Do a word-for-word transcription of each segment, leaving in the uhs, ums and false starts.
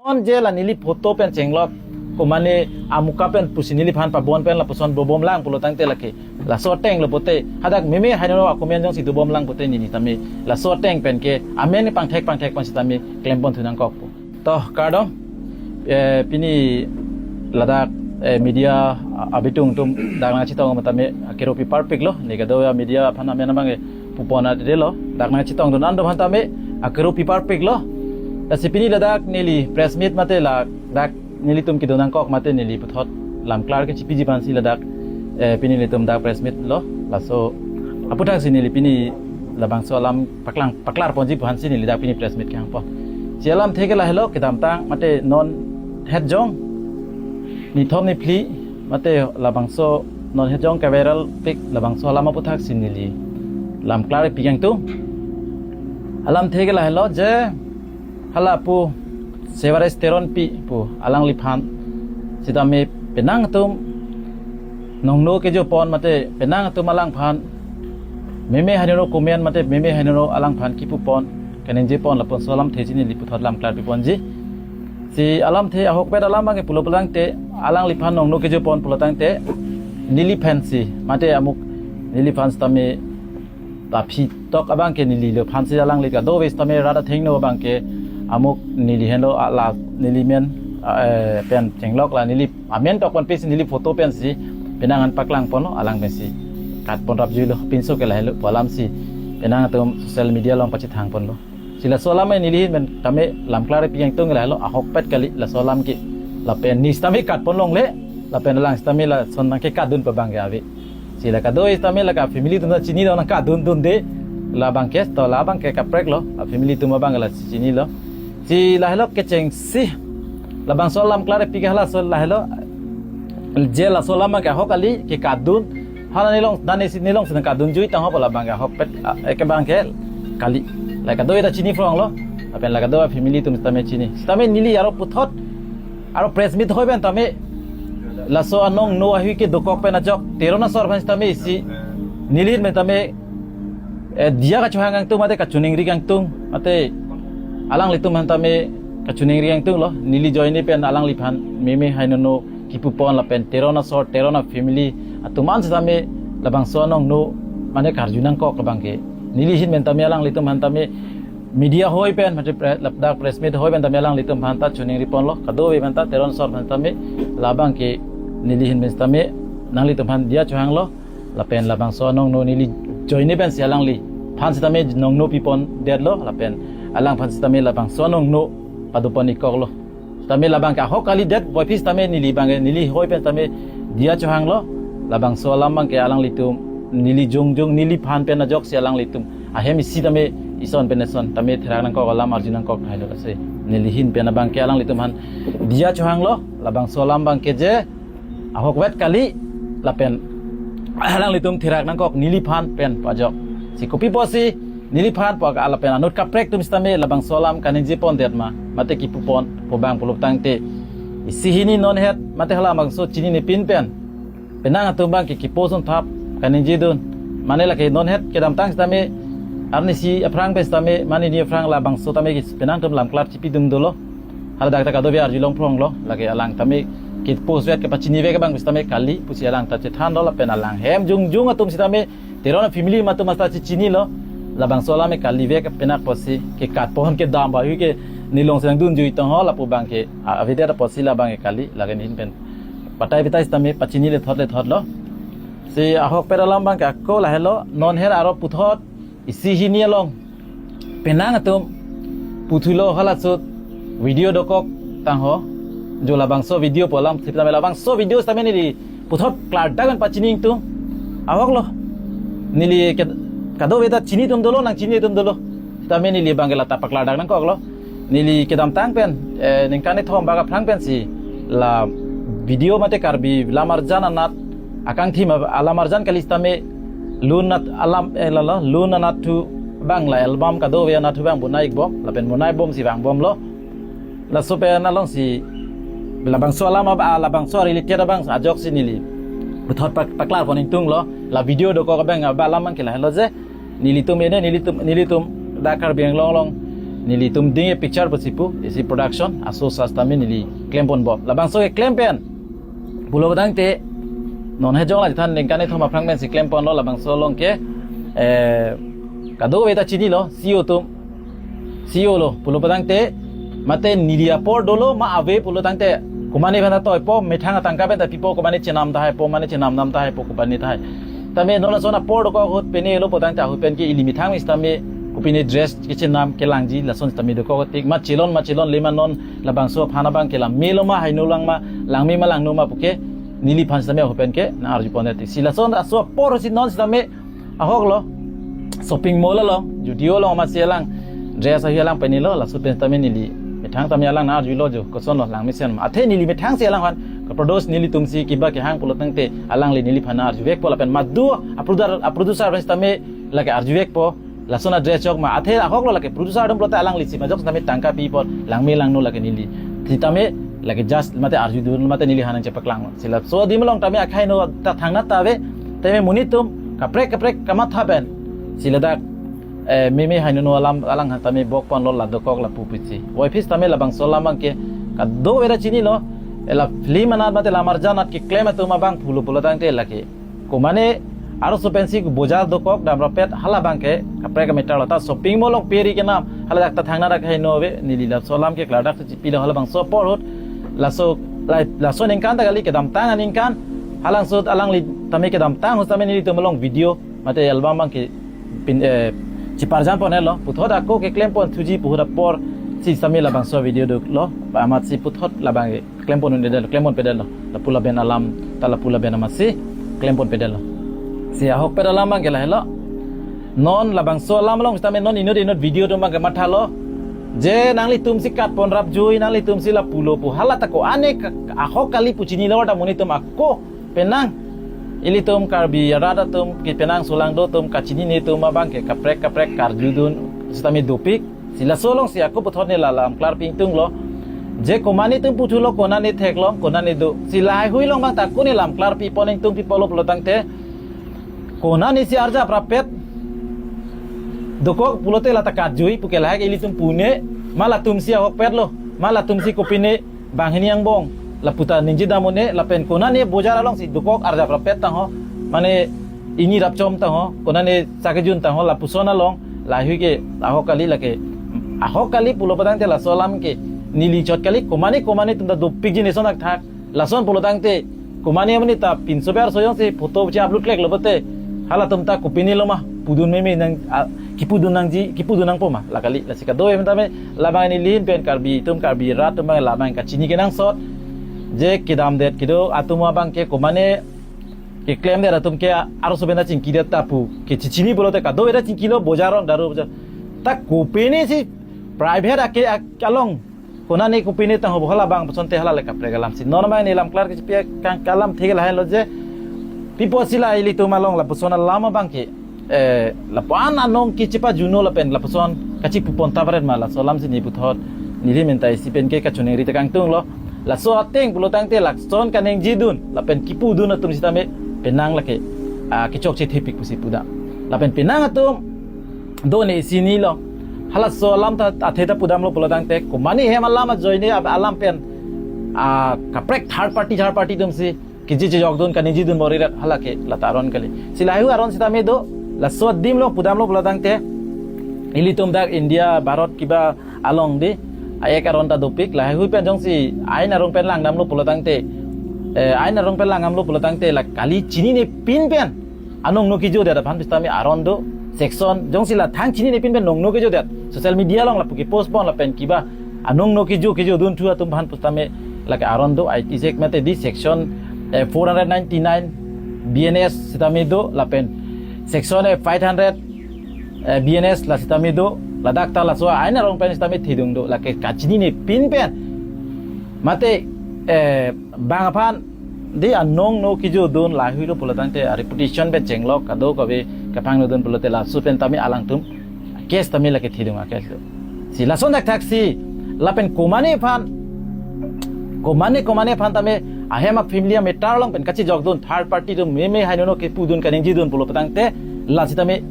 Anke la neli photo pen chenglok, komane amuka pen pusi neliphan pabon pen lapuson bobom lang pulo tangte lake laso ateng lo pote, hadak meme henono akomen jongsi dobom lang pote neli tame laso ateng pen ke amen pangthek pangthek pen sitame klempon thu nangkokpo. To kardom, eh, pini ladak, eh, media abitung atum dak nangchetong amat tame akero piparpiklo, ne kadokave media aphan amen abang ke pupon adelo, dak nangchetongdun an do aphan tame akero piparpiklo. Lasi pini ladak neli press meet mate ladak nelitum kedo nangkok mate neli puthot lamklar kechipiji aphansi ladak, eh, pini nelitum dak press meet lo. Laso aputhaksi neli pini labangso alam paklang paklar ponji aphansi neli dak pini press meet kehangpon. Si alamthe ke lahelo, kedamtang mate non hetjong nithom niphli mate labangso non hetjong keviral pik labangso alam aputhaksi neli lamklar pi kangtung. Alamthe ke lahelo je hala pu Sevares Teronpi pu alangliphan sitame penang atum nongno kejopon mate penang atum alangphan meme henono akomen mate meme henono alangphan kipupon kaningjepon lapuson alamthe si neli puthot lamklar piponji. Si alamthe ahokpet alam abang ke pulo pulo tangte alangliphan nongno kejopon pulo tangte neliphan si mate amuk neliphan sitame ta aphi tok abang ke neli lo aphansi alangli kadokave sitame rat athengno abang ke amuk neli henlo ala neli men, eh, pen chenglok la neli amen tok pen pisi neli photo pensi penang an paklangponlo, alang pensi katpon rapjuilo, pinso ke lahelo pu alamsi penang atum social media along pachethangponlo. Si laso alam neli ahin pen tame lamklar pi kangtung lahelo, ahokpet kali laso alam ke. Lapen ne sitame katpon longle, lapen alang sitame lason nangkekatdun pu abang ke ave. Si la kadokave sitame lake family atum ta chini lo, nangkatdundunde, labang ke to labang ke kapreklo, la family atum abang la chinilo. Si lahelo kechengsi labangso alam klar pi ke halaso lahelo, je laso alam ke ahok kali kekatdun, hala nelong dan isi nelongsi nangkatdunjui tangho pu labang ke ahokpet, ah, eh, ke abang ke kali. La kadokave ta chini phronglo, lapen la kadokave family atum sitame chini. Sitame neli aro puthot aro press meet hoi pen tame laso anongno ahui kedokok pen ajok Teron asor aphan sitame isi neli ahin pen tame, eh, diya kachohang kangtung mate kachiningri kangtung mate alanglitum aphan tame kachiningri kangtunglo, neli ajoine pen alangliphan meme henono kipupon lapen Teron asor Teron afamily atum an sitame labangso anongno mane karju nangkok abang ke. Neli ahin pen tame alanglitum aphan tame media hoi pen mate pre-, ladak press meet hoi pen tame alanglitum aphan ta chiningriponlo, kadokave aphan ta Teron asor aphan tame labang ke neli ahin pen tame nanglitum aphan diya chohanglo, lapen labangso anongno neli ajoine pensi alangliphan sitame nongno pipondetlo, lapen alangphan sitame labangso anongno padopon ikkoklo. Sitame labang ke ahok kalidet, puvoiphit sitame neli abang ke neli hoi pen sitame diya chohanglo, labangso alam abang ke alanglitum neli jongjong neliphan pen ajoksi alanglitum ahem isi tame ison pen ison tame therak nangkok alam arju nangkok tahai lo lasi. Neli ahin pen abang ke alanglitum aphan diya chohanglo, labangso alam abang ke je ahokpet kali lapen alanglitum therak nangkok neliphan pen pu ajok. Si kopi pusi neliphan pu aga lapen anut kaprek atum sitame labangso alam kaningjepondet ma mate kipupon pu abang pulo tangte isi hini non het mate halabangso chinine pin pen penang atum abang ke kiposon thap kaningjedun. Mane lake non het kedamtang sitame arnisi aphrang pen sitame mane ni aphrang labangso tame ke penang atum lamklar chipidun dolo. Haladak ta kadokave arjulong phronglo, lake alang tame kipost vet kepachini vek abang sitame kali pusi alang ta chethanlo lapen alang hem jongjong atum sitame Teron afamily atum hasta chichinilo, labangso alam ke kali vek penak pusi kekatpon kedam ba hui ke nelongsi nangdunjui tangho lapu abang ke a-, avedet pusi labang ke kali, lake ne ahin pen batai batai sitame pachini lethot lethotlo. Si ahokpet alam abang ke ako lahelo, non het aro puthot isi hini along penang atum puthulo halaso video dokok tangho, jo labangso video pu alam sitame labangso video sitame neli puthot klardak pen pachini ingtung. Ahoklo. Neli ke-, kadokave ta chini atum dolo, nangchini atum dolo. Sitame neli abang ke la ta paklardak nangkoklo. Neli kedamtang pen, eh, ningkan kethom bak aphrang pensi la video mate Karbi lamarjan anat akangthim ab-, alamarjan kali sitame lun anat alam, eh, lalo, lun anatthu abang la album kadokave anatthu abang bonai ikbom, lapen bonai bomsi vangbomlo. Laso pen alongsi labangso alam ab-, ah, labangso related abang ajoksi neli puthot pak-, paklarpon ingtunglo. La video dokok abang ba alam abang ke lahelo je nelitum ene, nelitum, nelitum dak Karbi Anglong along Nelitum ding e picture pusi pu, isi production, aso sas tame neli klempon bom. Labangso keklem pen pulo tangte, non hejong la than ningkan kethom aphrang pensi klemponlo, labangso along ke, eh, kadokave ta chinilo, C E O atum, C E O lo pulo tangte, mate neli apor dolo ma ave pulo tangte, komane aphan ta toipo, methang atangka pen ta pipo, komane chenam tahai po, mane chenam nam tahai po, komane tahai. Tame non lason apor dokok ahut pine lo pulo tangte, ahut pen ke ili methang sitame kopine dress kechenam kelangji, lason sitame dokok tik, ma chelon ma chelonle ma, non labangso aphan abang ke lam melo ma, haino lang ma, langme ma langno ma puke neliphan sitame ahut pen ke nang-arjupon tik. Si lason aso apor si non sitame ahok lo, shopping mall along, Zudio along, amatsi alang dress ahi alang pinilo, laso pen tame neli methang tame alang nang-arjulo jo, kosonlo, langmesen ma. Athe neli methang si alangphan, kaproduce nelitum si kiba kehang pulo tangte, alangli neliphan nang-arjuvekpo lapen madu a-producer, a-producer pen sitame lake arjuvekpo, lason adress chok ma. Athe ahok lo, lake producer atum pulote alangli si majok sitame tangka pipon, langme langno lake neli sitame lake just mate arjudun mate neliphan nangchepaklang. Si laso adim along tame akhai no ta thangnat ta ave, tame monit atum kaprek kaprek kamatha pen si ladak, eh, meme haino no alam alang tame bokponlo, la dokok lapu pusi. Voiphit tame labangso alam abang ke kadokave ta chinilo, eh, la film anat mate lam arjan anat keklem atum abang pulo pulo tangte lake komane arloso pensi bojar dokok damrappet, hala abang ke kaprek ka-matter lo. Ta shopping mall along pe ri kenam, hala dak ta thangnat dak haino ave, neli laso alam ke klardak si pilo, halabangso apor ahut, laso, la, laso aningkan ta kali, kedamtang aningkan, halangsut alangli tame kedamtang ahut tame nelitum along video mate album abang ke pin, eh, chiparjan ponlo, puthot ako keklempon thuji pu ahut apor si tame labangso video dolo, amatsi puthot labang ke klempon pedetlo, klempon pedetlo. Lapu laben alam, ta lapu laben amatsi klempon pedetlo. Si ahokpet alam abang ke lahelo. Non labangso alam along sitame non inut inut video atum abang ke mathalo, je nanglitum si katpon rapjui, nanglitum si lapulo pu. Hala ta ko-an ke ahok kali pu chinilo ta monit atum ako penang. Ilitum Karbi arat atum kepenang solangdo atum kachinine atum abang ke kaprek kaprek karjudun sitame dopik. Si laso along si ako puthot ne la lam klarpi ingtunglo. Je komane atum puthulo, konane theklong, konane do. Si lahaihui along abang ta ako ne lam klarpipon ingtung, pi apotlo pulo tangte, konane si arjap rappet dokok pulote la ta karjui puke lahai ke ilitum pune, ma latum si ahokpetlo, ma latum si kopine banghini angbong lapu ta ningje dam un-e, lapen konane bojar along si dokok arjap rappet tangho, mane ini rapchom tangho, konane sakejun tangho, lapuson along lahaihui ke ahok kali lake. Ahok kali pulo pulo tangte laso alam ke neli chot kali, komane komane atum ta dopikji ne son thakthak. Lason pulo tangte komane mane ta pinso ber soyong si photo che upload kleklo pulote, halatum ta kopinelo ma, pudun meme nang, a, kipudun nangji, kipudun nangpo ma, la kali. Lasi kadokave tame labang neli ahin pen Karbi atum, Karbi arat atum abang labang kachini kenangsot. Je kedamdet kedo atum abang ke komane keklemdet atum ke arloso pen ta chingkidet ta pu ke chichini pulote kadokave ta chingkilo, bojar along daru bojar. Ta kopine si private ake, ak-, along konane kopine tangho hala abang puson te hala le kaprek alam si. Non abang ne lam klar kechipi kang kalam thek lahenlo je, pi apot si la ilitum along lapuson alam abang ke, eh, lapu-an anong kechepajuno lapen lapuson kachipupon ta baret ma, laso alam si ne puthot neli mentai si pen ke kachoningri tekang tunglo. Laso ateng pulo tangte lason kaningjidun lapen kipudun atum sitame penang lake, ah, kechokche thepik pusi pudam. Lapen penang atum do ne isi nilo. Halaso alam ta athe ta pudamlo pulo tangte, komane hem alam ajoine ab-, alam pen, ah, kaprek third party, third party atum si keji chejokdun kaningjidun bor-iret, hala ke la ta aron kali. Si lahaihui aron sitame do, laso adim along pudamlo pulo tangte, ilitum dak India, Bharat kiba along di, a-ek aron ta dopik, lahaihui pen jongsi ain arong pen langdamlo pulo tangte, eh, ain arong pen langdamlo pulo tangte, la kali chinine pin pen anong no kejodet aphan pusitame aron do, section, jongsi la thang chinine pin pen nong no kejodet, social media along lapu kepost pon lapen kiba anong no kejo kejodun thu atum aphan pusitame lake aron do, I T Act mate di section, eh, four hundred ninety-nine B N S sitame do, lapen section, eh, five hundred, eh, B N S la sitame do, ladak ta laso ain arong pen sitame thedung do, lake kachinine pin pen. Mate, eh, bang aphan di anong no kejodun lahaihuilo pulo tangte a-reputation pen chenglok, kadokave kapangno dun pulote laso pen tame alangtum case tame lake thedung a-case lo. Si lason thakthak si, lapen komane aphan, komane komane aphan tame ahem a-family a-matter along pen kachejokdun third party atum meme haino no kipudun kaningjidun pulo pulo tangte, la sitame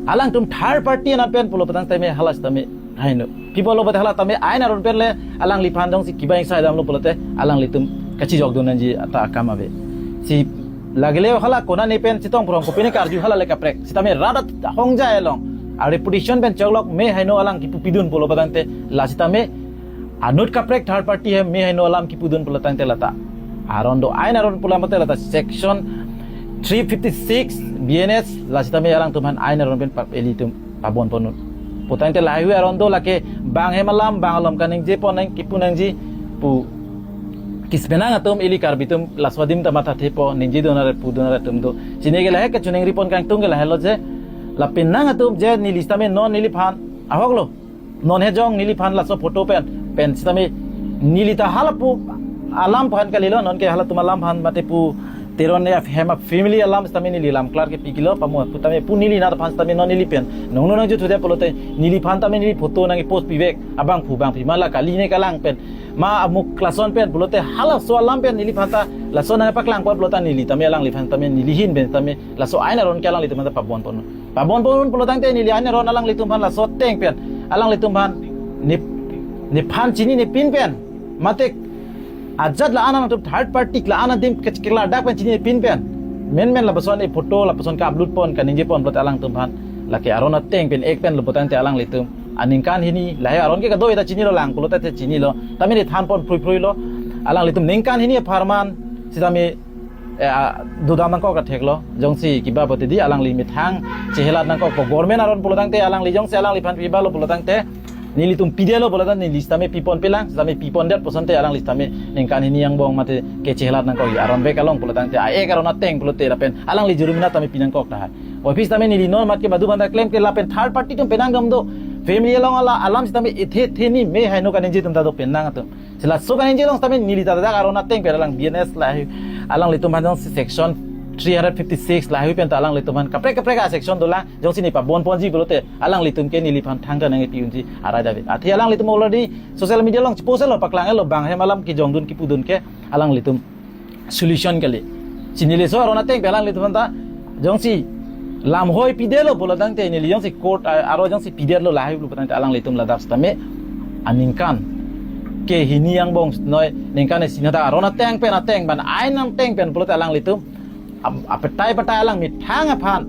alangtum third party anat pen pulo pulo tangte me hala sitame Haino. Pi pulo pulote hala tame ain aron pen le alangliphan jongsi kiba ingsai damlo pulote alanglitum kachijokdun nangji ata akam ave. Si lagile hala konane pen chetong phrong kopine karju hala le kaprek. Sitame rat ahongjai along a reputation pen choklok me haino alam kipu pidun pulo patangte la sitame anut kaprek third party he me haino alam kipudun pulo tangte lata aron do, ain aron pulo mate lata section three fifty-six B N S la sitame alangtum aphan ain aron pen pap elitum pabon ponnon. Putangte lahai aron do lake bang hem alam bang alom kaningje pon nang kipu nangji pu kispenang atum ili Karbi atum laso adim ta mathathepo ningjedun are pudun are atum do. Chinine ke lahai kachiningri pon kangtung ke lahai lo je la penang atum je neli sitame non neliphan ahok lo. Non he jong neliphan laso photo pen pen sitame neli ta hala pu alam phan kalilo, non ke halatum alam phan mate pu Teron ya hem a family alam sitame neli lam klar ke pikilo pamo putame pu neli nat phan sitame non neli pen nong nong juthude pulote neliphan tame neli photo nangpost pivek abangphu bangphi ma la kali ne kalang pen ma amuk lason pen pulote halaso alam pen neliphan ta lason nangpaklang pon pulote neli tame alangliphan tame neli ahin pen tame laso ain aron ke alanglitum ta pabon ponnon. Pabon ponnon pulo tangte neli ain aron alanglitum aphan laso ateng pen alanglitum aphan ne nephan chinine pin pen mate ajat la-an atum third party la-an adim ke keladak pen chinine pin pen menmen lapuson e photo lapuson ka-upload pon kaningje pon pulote alangtum aphan lake aron ateng pen ek pen lo putangte alanglitum aningkan hini lahai aron ke kadoi ta chinilo lang pulote te chinilo tame ne than pon phrui phrui lo. Alanglitum ningkan hini apharman sitame eh, a, dodam nangkok kathek lo. Jongsi kiba pulote di alangli methang chehelat nangkokpo government aron pulo tangte alangli jongsi alangliphan pibalo pulo tangte nelitum pidelo pulo tangte neli sitame pipon pelang sitame pipon det pusonte alangli sitame ningkan hini angbong mate kechehelat nangkok aron bek along pulo tangte a-ek aron ateng pulote lapen alangli jurumina tame pinangkok tahai. Office tame neli non mat ke madu banda klem ke lapen third party atum penang dam do family along ala alam sitame ethe theni me haino kaningje atum ta do penang atum. Si laso kaningje along sitame neli ta dak aron ateng pen alang B N S lahai alanglitum aphan jong section three hundred fifty-six lahai pen ta alanglitum aphan kaprek kaprek a section dolang jongsi ne pabon ponji pulote alanglitum ke neliphan thangta nangpi unji arai dave. Athe alanglitum already social media along post lo paklang lo bang hem alam kijongdun kipudun ke alanglitum solution kali. Si neli so aron ateng pen alanglitum aphan ta jongsi lam hoi pidelo pulo tangte neli jongsi court a- aro jongsi pidelo lahai pulo tangte alanglitum ladak sitame aningkan ke hini angbong noi ningkan isi nata aron ateng pen ateng ban ain ateng pen pulote alanglitum ap- apetai petai alang methang aphan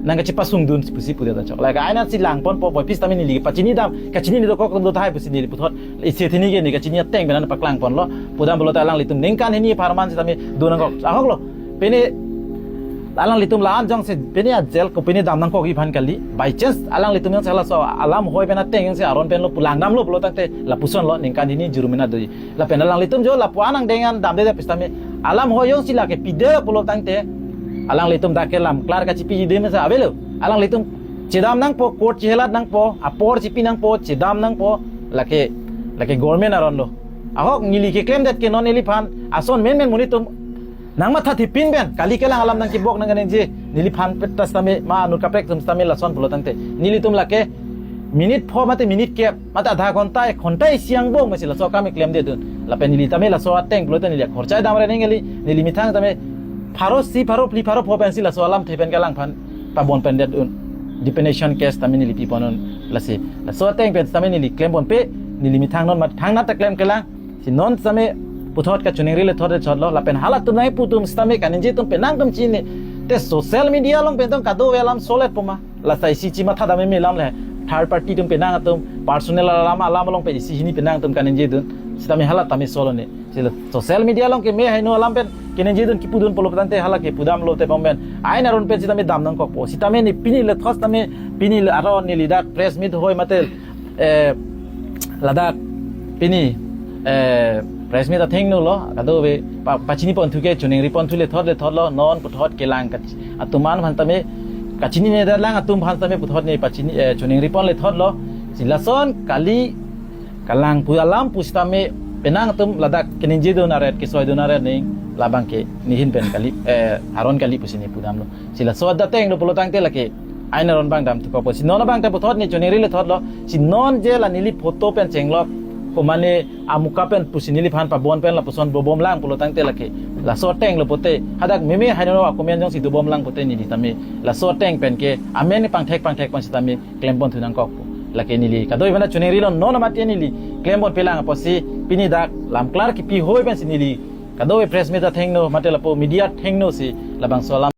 nangkachipasungdun pusi pudet ta chok. Lake ain si lang ponpo office tame neli pachini dam kachini ni dokok do thai pusi neli puthot isi thini ke ne kachini ateng pen nangpaklang ponlo. Pudam pulote alanglitum ningkan hini apharman sitame do nangkok ahok lo. Pine alanglitum la-an jongsi pine a jail kopine dam nangkokji aphan kali. By chance alanglitum jongsi halaso alam hoi pen ateng jongsi aron pen lo pulang damlo pulo tangte lapuson lo ningkan hini jurumina doji. Lapen alanglitum jo lapu-an angdeng an damde pusitame alam hoi jongsi lake pide pulo tangte alanglitum dak ke lam klar kachipiji dam sa avelo. Alanglitum chedam nangpo court chehelat nangpo apor chipi nangpo chedam nangpo lake lake government aron lo. Ahok neli keklemdet ke non neliphan ason menmen monit atum nangmathathe pin pen kali kelang alam nangkibok nangkaningje neliphan petas tame ma anut kaprek atum tame lason pulo tangte nelitum lake minute pho mate minute kep mate adha ghonta ek ghonta isi angbong masi laso akam klemdedun. Lapen neli tame laso ateng pulote neli khorchai dam re ningkali neli methang tame pharo isi pharo phli pharo pho pensi laso alamthe pen kelangphan pabon pendedun. Defamation case tame neli piponnon. Lasi laso ateng pen tame neli klem ponpe neli methang non mat thang nat ta klem kelang. Si non tame puthot kachiningri lethot lethot lo lapen halatum nangpu atum sitame kaningje atum penang atum chini te social media along pen tong kadokave alam solet poma. Lasi isi chimatha dam me lam le third party atum penang atum personal alam alam along pen isi hini penang atum kaningjedun. Sitame hala tame solo ne. Si la social media along ke me haino alam pen kaningjedun kipudun pulo tangte hala ke pudam lote pom pen ain aron pen sitame dam nangkokpo. Sitame ne pini lethot tame pini le aron neli dak press meet hoi mate eh, ladak pini eh, press meet athengno lo kadokave pa- pachini ponthu ke chiningri ponthu lethot lethot lo non puthot kelang kach- atum aphan tame kachinine dalang atum aphan tame puthot ne pachini eh, chiningri pon lethot lo. Si lason kali kalang pu alam pusitame penang atum ladak kaningjedun aret kesoidun aret ning labang ke ne ahin pen kali eh, aron kali pusi ne pudam lo. Si laso adateng lo pulo tangte lake ain aron abang damthu kokpo. Si non abang ta puthot ne chiningri lethot lo. Si non je la neli photo pen chenglok komane amuka pen pusi neliphan pabon pen lapuson dobom lang pulo tangte lake laso ateng lo pote hadak meme haino akomen jongsi dobom lang pote neli tame laso ateng pen ke amen pangthek pangthek pon sitame klem ponthu nangkokpo. Lake neli kadokave pen ta choningri lo, non mate neli klem ponpe lang apotsi pini dak lam klar kipi hoi pensi neli kadokave press meet athengno mate lapu media athengno si labangso alam